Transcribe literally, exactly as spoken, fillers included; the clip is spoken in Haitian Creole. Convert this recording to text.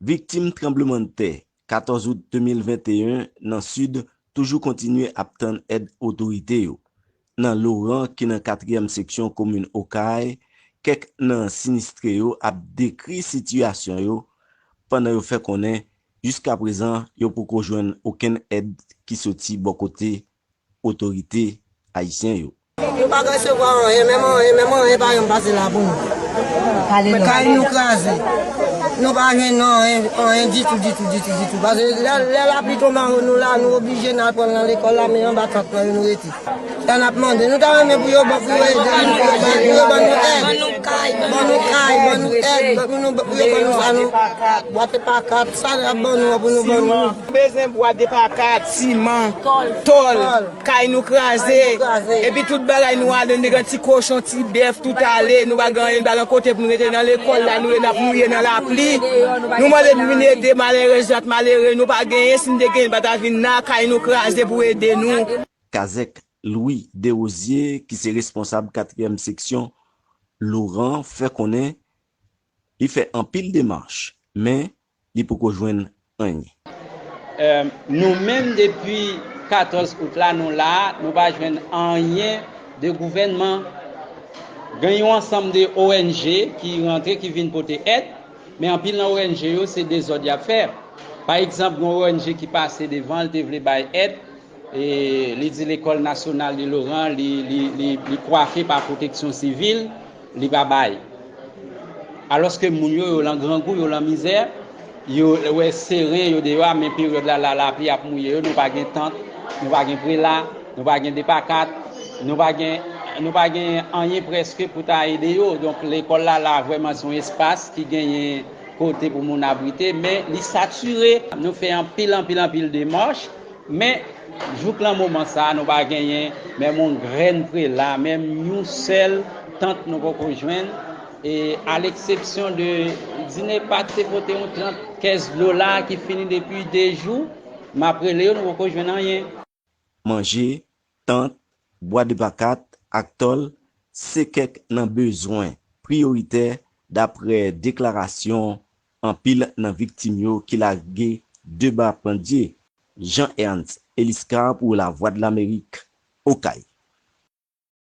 Viktim tranblemanntè katòz out de mil venteyen nan Sid toujou kontinye ap tann èd otorite yo. Nan Loran, ki nan katriyèm seksyon komin Okay, kèk nan sinistre yo ap dekri sitiyasyon yo, pandan yo fè konnen, jiskaprezan, yo poko jwenn okenn èd ki soti bò kote otorite ayisyen yo. Nou pa resevwa anyen, menm anyen, menm anyen pa janm pase la pou nou. Kay nou kraze. Nou pa jwenn anyen, anyen ditou, ditou, ditou, ditou. Paske lè, lè lapli tonbe anwo nou la, nou oblije n al pran l nan lekòl la, men anba tant lan nou rete. Sa n ap mande, nou ta renmen pou yo ban, pou yo ede nou, pou yo ban, pou yo ban nou èd. Ban nou kay, ban nou èd, pou nou, pou yo ban nou sa nou. Bwat epa kat, sa n ap ban nou an pou nou ban nou. Nou bezwen bwat epa kat, siman, tòl, kay nou kraze. Epi tout bagay nou ale, nou te gen ti kochon, ti bèf, tout ale. Nou pa gen anyen, nou pa gen kote pou nou rete nan lekòl la, nou ye n ap mouye nan lapli. Nou mande pou vin ede malerèz ak malere, nou pa genyen, si n te genyen, n pa ta vin la, kay nou kraze pou ede nou. Kazèk Louis Desrosiers, ki se responsab katriyèm seksyon Loran, fè konnen li fè anpil demach, men li poko jwenn anyen. Eh, nou menm depi katòz out la, nou la, nou pa jwenn anyen de gouvènman. Gen yon ansanm de O N G ki rantre, ki vin pote èd, men anpil nan O N G yo, se dezòd y ap fè. Pa egzanp, gen yon O N G ki pase devan, li te vle bay èd, e li di lekòl nasyonal de Loran, li, li, li, li kwafe pa pwoteksyon sivil, li pa bay. Alòske moun yo, yo lan grangou, yo lan mizè, yo wè seren, yo deyò a, men peryòd la, la, lapli ap mouye yo, nou pa gen tant, nou pa gen prela, nou pa gen depakat, nou pa gen, nou pa gen anyen prèske pou ta ede yo. Donk, lekòl la, la, vrèman, se yon espas ki genyen kote pou moun abrite, men li satire. Nou fè anpil, anpil, anpil demach, men jouk lan moman sa a, nou pa genyen menm yon grenn prela, menm yon sèl tant nou poko jwenn. E aleksepsyon de Dinepat te pote yon tant kès dlo la ki fini depi de jou, m ap rele yo, nou poko jwenn anyen. Manje, tant, bwat epa kat ak tòl se kèk nan bezwen priyoritè, daprè deklarasyon anpil nan viktim yo ki lage deba pandye. Jean Ernst Eliscar pou Lavwadlamerik, Okay.